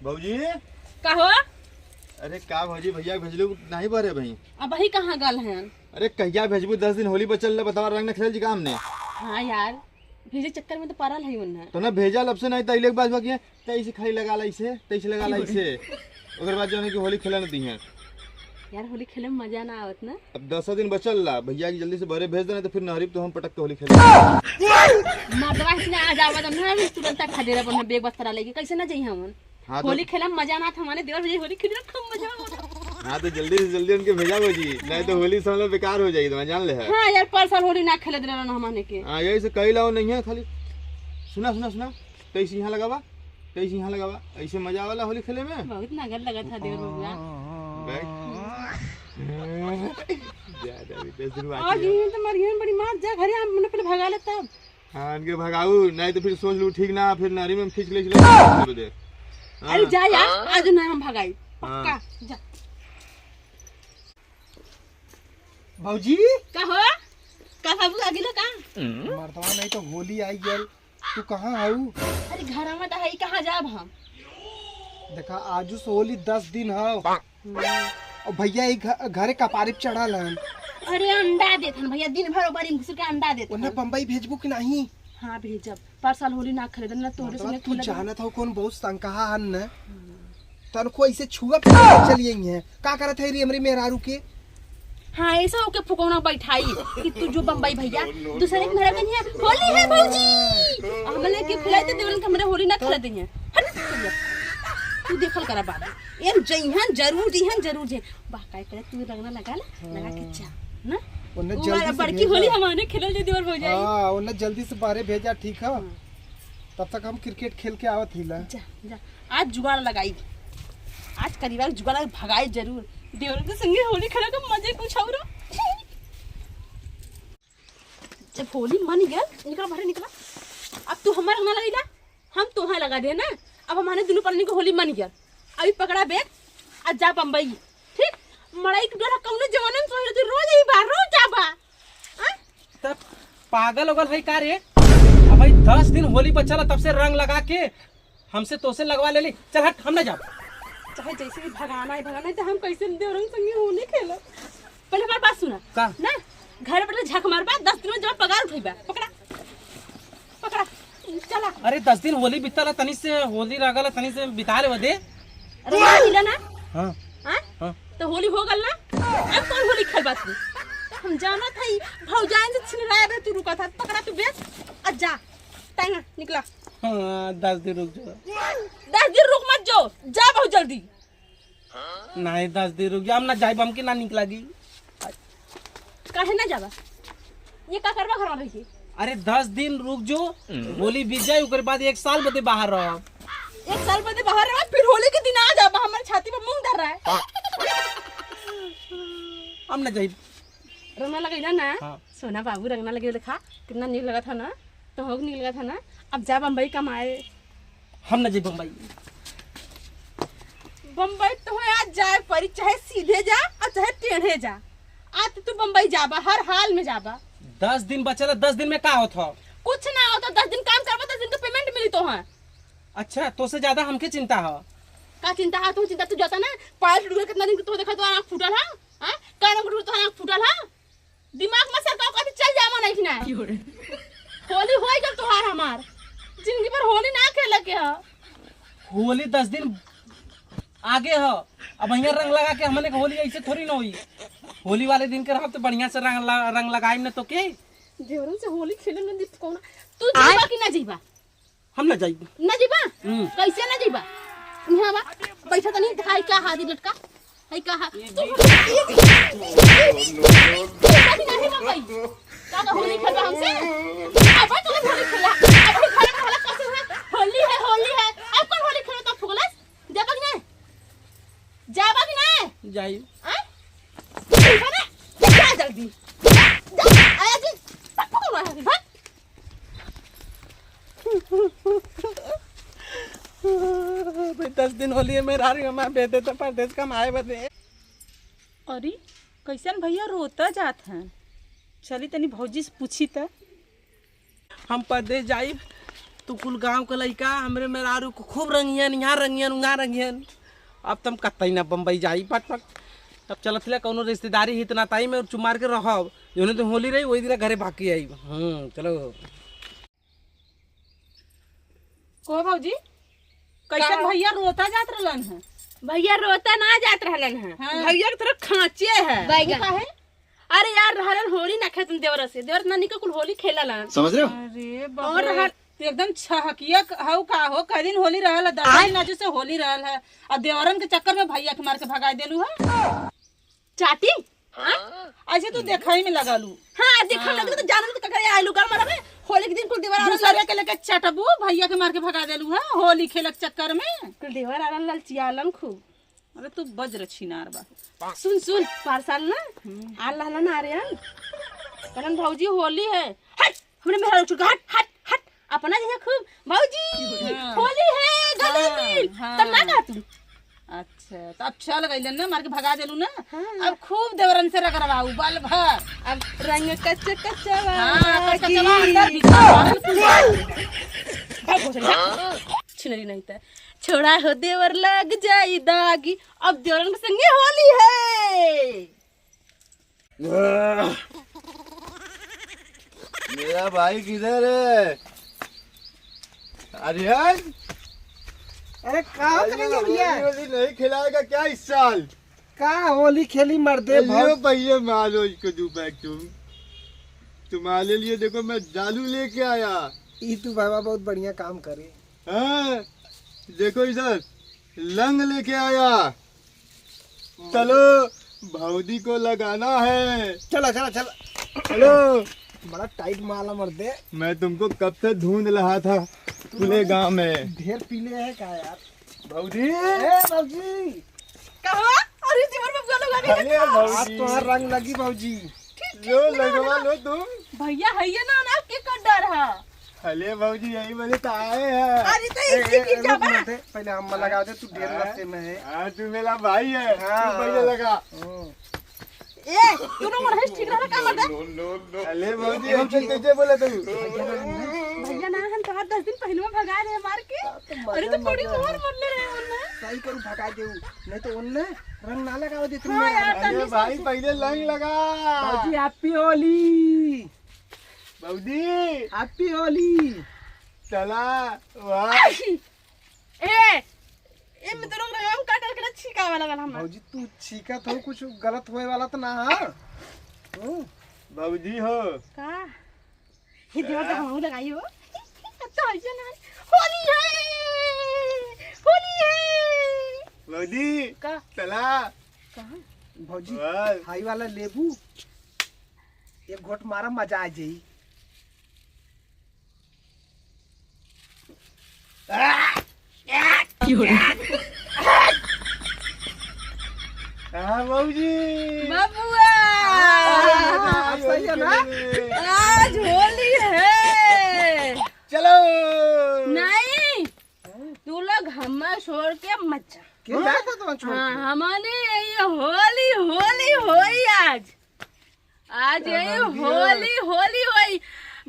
भौजी का हो? अरे का भौजी, भैया भेजलू नहीं बरे भाई। अब वही कहाँ गल हैं? अरे कहिया भेजबू, 10 दिन होली बचल ले, बतावा रंग न खेल जी काम ने। हाँ यार, भेजे चक्कर में तो पड़ल है उन्हें। तो ना भेजा लब से नहीं तो एक बात बाकी है, तैसे खाली लगा ला इसे, तैसे लगा ला इसे, ओकर बाद जो है कि होली खेला न दी है। यार होली खेले में मजा ना आवत ना। अब 10 दिन बचल ला, भैया की जल्दी से बरे भेज देना तो फिर नहरीब तो हम पटक के होली खेले। मर्दवा से आ जावा तो ना तुरंत खा दे रहा बेग बस्तरा लेके कैसे ना जाई हम। हाँ तो होली खेला में मजा ना आता हमारे देवर भैया होली खेले खूब मजा आवत। हाँ तो जल्दी से जल्दी उनके भेजा भौजी, नहीं तो होली समझ बेकार हो जाएगी, तुम्हें जान ले है। हाँ यार पर साल होली ना खेले दे रहा हमारे के। हाँ यही से कही लाओ नहीं है खाली। सुना सुना सुना, तैसे यहाँ लगावा, तैसे यहाँ लगावा, ऐसे मजा वाला होली खेले में। बहुत नागर लगा था देवर बबुआ। ज्यादा भी 10 दिन आज बाकी है। ये तो मरियन बड़ी मार जा घरे, हम मने पहले भगा ले तब। हाँ इनके भगाऊ नहीं तो फिर सोच लू ठीक ना, फिर नारी में खींच ले चले दे। अरे जा यार, आज ना हम भगाई पक्का। जा भौजी का हो का बाबू आगे लो का मर्दवा नहीं तो होली आई गल, तू कहाँ हऊ? अरे घर में तो है, कहाँ जाब हम? देखा आजू से होली 10 दिन हौ और भैया एक घरे कपारे पे चढ़ल हन। अरे अंडा देथन भैया, दिन भर ओबारी में घुस के अंडा देथन। उन्हें बम्बई भेजबू कि नहीं? हाँ भेजब, पर साल होली ना खरीदन ना तोहरे संगे तू खेलब। जानत हो कौन बहुत संकहा हन न, तनको ऐसे छुआ पे चली आई है। का करत है रे हमरी मेहरारू के? हाँ ऐसा होके फुकौना बैठाई कि तू जो बम्बई भैया दूसरे के घर कन्या होली है भौजी, हमले के खिलाई ते देवन के हमरे होली ना खिला दी है। हट तू देखल करा बाबू, एम जइहन जरूर जइहन जरूर जइहन। वाह काय करे तू रंगना लगा ला, लगा के जा ना। उन्हें उ जल्दी वाला से बड़की होली भेजा। हमारे खेलल जे देवर भौजाई। हाँ उन्हें जल्दी से बाहरे भेजा ठीक है, तब तक हम क्रिकेट खेल के आवत हिला। जा जा आज जुगाड़ लगाई, आज करीबा जुगाड़ भगाई जरूर। देवर के संगे होली खेला का मजे कुछ और। जब होली मन गया निकला बाहर निकला, अब तू हमार रंगना लगैला हम तोहा लगा दे ना। अब हमारे दोनों प्राणी को होली मन गया, अभी पकड़ा बैग आज जा बम्बई ठीक। मड़ाई टूटल कौनो जमाने में सोच तू रोज ही बाहर रोज जा बा। तब पागल उगल है का रे? अब भाई 10 दिन होली बचल तब से रंग लगा के हमसे तोसे लगवा ले ली। चल हट हम ना जाब। चाहे जैसे भी भगाना है भगाना है, तो हम कैसे देवरंग संगे होली खेलो। पहले हमारी बात सुना का ना, घर पर झक मारबा 10 दिन में जब पगार उठैबा। पकड़ा पकड़ा चला। अरे 10 दिन होली बीतल तनी से होली लागल तनी से बिता ले बदे। अरे मिला ना। हां हां हां तो होली हो गल ना, अब कौन होली खेलबा तू? हम जाना था भौजान से छिन रहा है तू रुका था। पकड़ा तू बेच आ जा टांगा निकला। हां 10 दिन रुक जो। 10 दिन रुक मत जो, जा बहुत जल्दी। नहीं 10 दिन रुक जा, हम ना जाइब, हमके ना निक लागी। काहे ना जाबा? ये का करबा घर में रह के? अरे 10 दिन रुक जो, होली बीत जाए ओकर बाद 1 साल बदे बाहर रह। 1 साल बदे बाहर रह फिर होली के दिन आ जाबा, हमारे छाती पर मूंग धर रहा है। हम ना जाइब। रंगना लगैला ना। हाँ। सोना बाबू रंगना लगे देखा कितना नीक लगा था ना, तो हो नीक लगा था ना। अब जा बम्बई कमाए। हम ना जाइब बम्बई। बम्बई तो आज जाए परी, चाहे सीधे जा और चाहे टेढ़े जा, आज तो तू बम्बई जाबा, हर हाल में जाबा। 10 दिन बचल, 10 दिन में का होत हो? कुछ ना होता, 10 दिन काम करबा 10 दिन का पेमेंट मिली तो है। अच्छा तो से ज्यादा हमके चिंता हो? का चिंता है? तू चिंता तू जाता ना पायल टूट गया कितना दिन तो देखा तो आँख फूटल है, हां कान फूटल तो आँख फूटल है, दिमाग में सरकार का चल जामा नहीं ना। होली होई जब तोहार हमार जिंदगी भर होली ना खेल के हो। होली 10 दिन आगे हो, अब यहाँ रंग लगा के हमने होली ऐसे थोड़ी ना हुई। होली वाले दिन के रहो तो बढ़िया से रंग लगाई ना तो के देवरन से होली खेले ना दिस कौन। तू जाबा कि ना जाइबा? हम ना जाइब। ना जाइबा? कैसे ना जाइबा? यहाँ बा बैठा तो नहीं दिखाई का हाथ लटका है का हाथ तू नहीं बम्बई का का होली खेलबा हमसे? अब तो होली खेला, अब घर में हला कैसे है? होली है होली है, अब कौन होली खेलो तो फुगलस? जाबा कि नहीं जाबा कि नहीं जाई? हां जा जल्दी जा आया जी पक्का रहा है भाग। भाई 10 दिन होली है मेरा हमारे बेटे तो परदेश कमाए बदे। अरे कैसन भैया रोता जात हैं, चली तनी भौजी से पूछी त। हम परदेश जाइब तू कुल गांव के लइका हमरे मेहरारू को खूब रंगियन, यहाँ रंगियन, उहाँ रंगियन। अब तुम कतई ना बम्बई जाई पट पट। तब चलत ले कौनो रिश्तेदारी हित ना ताई में और चुमार के रहब, जोने तो होली रही वही दिन घरे भागी आई। चलो को भौजी कैसन भैया रोता जात रहलन है? भैया रोता ना जात रहलन है। हाँ। भैया के तरफ खांचे है। बैगन है। अरे यार रहलन होली ना खेतन देवर से, देवर नानी के कुल होली खेललन, समझ रहे हो? अरे और रहल एकदम छहकिया हऊ का हो, कई दिन होली रहल है, दस नाजू से होली रहल है और देवरन के चक्कर में भैया के मार के भगा देलू है। चाटी ऐसे तू देखाई में लगालू। हां देखा लगल तो जानल तो ककरे आइलू कर मारबे होली के दिन कुल देवर आरन दूसरे के लेके चटबू, भैया के मार के भगा देलू है होली खेलक चक्कर में। कुल देवर आरन ललचियालन खूब। अरे तू बज्र छिनार बा। सुन सुन पारसाल ना आ लहलन आर्यन कहलन भौजी होली है, हट हमरे मेहरा छुट हट हट हट अपना जगह खूब भौजी होली है गले मिल तब ना कहा तू। अच्छा तो अब चल गइलन ना, मार के भगा देलू ना। अब खूब देवरन से रगड़वाऊ बल भर। अब रंग कच्चा कच्चा हां कच्चा अंदर भीतर छिनरी नहीं त छोड़ा हो देवर लग जाई दागी, अब देवरन के संगे होली है। मेरा भाई किधर है? आर्यन अरे का करेंगे भैया? होली नहीं खिलाएगा क्या इस साल? का होली खेली मर्दे भैया मारो इसको दो पैक। तुम तुम्हारे लिए देखो मैं जालू लेके आया। ई तू बाबा बहुत बढ़िया काम करे। हाँ देखो इधर लंग लेके आया। चलो भौजी को लगाना है। चलो चलो चलो चलो। बड़ा टाइट माला मर्दे। मैं तुमको कब से ढूंढ रहा था पूरे गांव में। ढेर पीले है क्या यार? भौजी ए भौजी कहो। अरे देवर बबुआ लोग आ गए। आज तो रंग लगी भौजी। लो लगवा लो तुम। भैया है ना ना के कर डर है। अरे भौजी यही बोले तो आए हैं। अरे तो इसी की जाबा पहले हम लगा दे, तू ढेर रास्ते में है। हां तू मेरा भाई है, तू पहले लगा। ए तू ना मोर ठीक रहा का मर्द। अरे भौजी ऐसे कैसे बोला तू? भैया ना हम तोहार 10 दिन पहले में भगा रहे मार के। अरे तो थोड़ी और मरले रहे उन्ने। सही करू भगा देऊ, नहीं तो उन्ने रंग ना लगाव दे तुम। हां यार अरे भाई पहले रंग लगा। भौजी हैप्पी होली। भौजी हैप्पी होली। चला वाह। ए ए में तो रंग रंग काटल के छीका वाला वाला हम। भौजी तू छीका तो कुछ गलत होए वाला तो ना। हां भौजी हो का ये देवर तो हम लगाई हो। अच्छा ऐसे ना होली है होली है। भौजी का चला कहां? भौजी हाई वाला लेबू एक घोट मारा मजा आ जाई। हाँ भौजी बबुआ सही है ना? आज होली है। चलो नहीं तू लोग हमें छोड़ के मत जा। क्यों जाता तुम छोड़? हाँ हमारे ये होली होली होई आज। आज ये होली होली होई।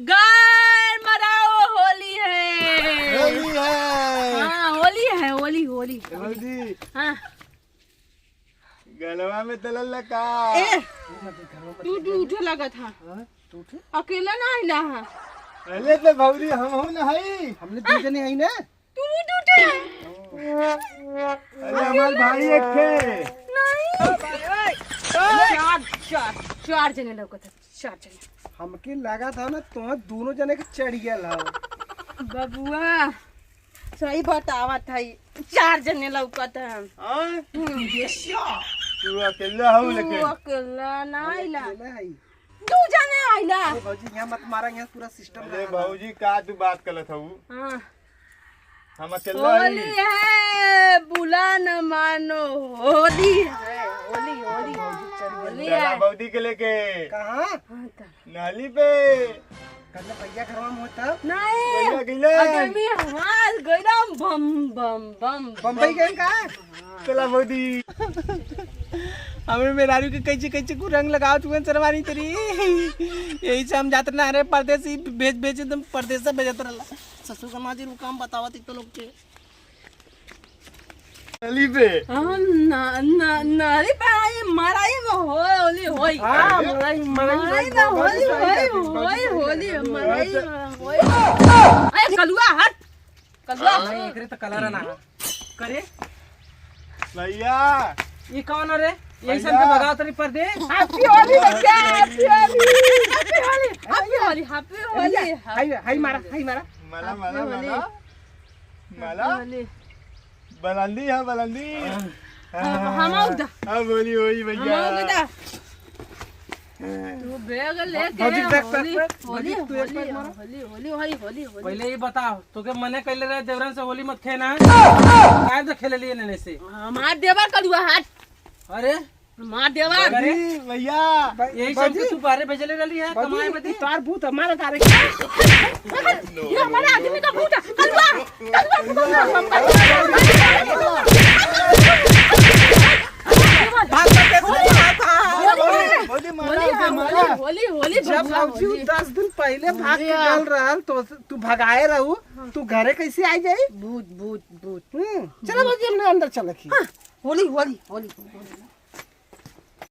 गार मराओ होली है होली है। हाँ होली है होली होली। भौजी हाँ गलवा में तलल लगा। ए तू उठे लगा था। अकेला ना आइला है। अरे तो भौजी हम हो ना है। हमने दो जने आई ना। तू उठे। अरे हमारे भाई एक थे। नहीं चार चार चार जने लोग थे, चार जने। हमके लगा था ना तुम दोनों जने के चढ़ गया हो। बबुआ सही बतावा था, चार जने लौकत है। तू अकेला हो लेकिन। तू अकेला ना आइला, दू जने आइला। भौजी यहाँ मत मारा, यहाँ पूरा सिस्टम। अरे भौजी का तू बात करत हऊ? हां हम अकेला होली है बुला न मानो होली है होली होली होली है। भौजी के लेके कहां? नाली पे। कल भैया घरवा में होता नहीं गइले। आदमी हमार गइलम बम बम बम बम्बई गए का? चला भौजी। हमें मेहरारू के कैचे कैचे को रंग लगाओ चुकन सरवानी तेरी। यही से हम जात ना रे परदेसी भेज भेज एकदम परदेस से भेजत रहला। ससुर का माजी काम बतावत तो लोग के नली पे हम ना ना नारी पे आई मराई में होली होई। हां मराई मराई मराई में होली होई होई होली मराई में होई। अरे कलुआ हट कलुआ। एकरे तो कलर ना करे भैया ये कौन रे? यही सब के भगाओ तरी परदेस। हैप्पी होली बच्चा, happy Holi, happy Holi, happy Holi, happy Holi, हाय हाय मारा हाय मारा। मला मला मला मला होली। बुलंदी है बुलंदी। हम आओ दा। हाँ बोली वही भैया। हम आओ दा। तू बैग लेके भौजी, बैग होली पैक कर। होली भौजी, तू एक होली पैक मारो। होली होली होली होली होली। पहले ये बताओ तोके मने कैले रहे देवरन से होली मत खेना, काहे तो खेले लिए नने से? हमार देवर कलुआ हट। अरे हमार देवर। अरे भैया यही सब के तू बाहरे भेजले रहली है कमाए बदे। तार भूत हमारा तारे ये हमारे आदमी का भूत है कलुआ कलुआ कलुआ। भाग परदेस में भाग। भौजी मारा मारा। होली होली जब भौजी 10 दिन पहले भाग के गल रहल तो तू भगाए रहू, तू घरे कैसे आई जाई? भूत भूत भूत। चलो भौजी हमने अंदर चल की। होली होली होली।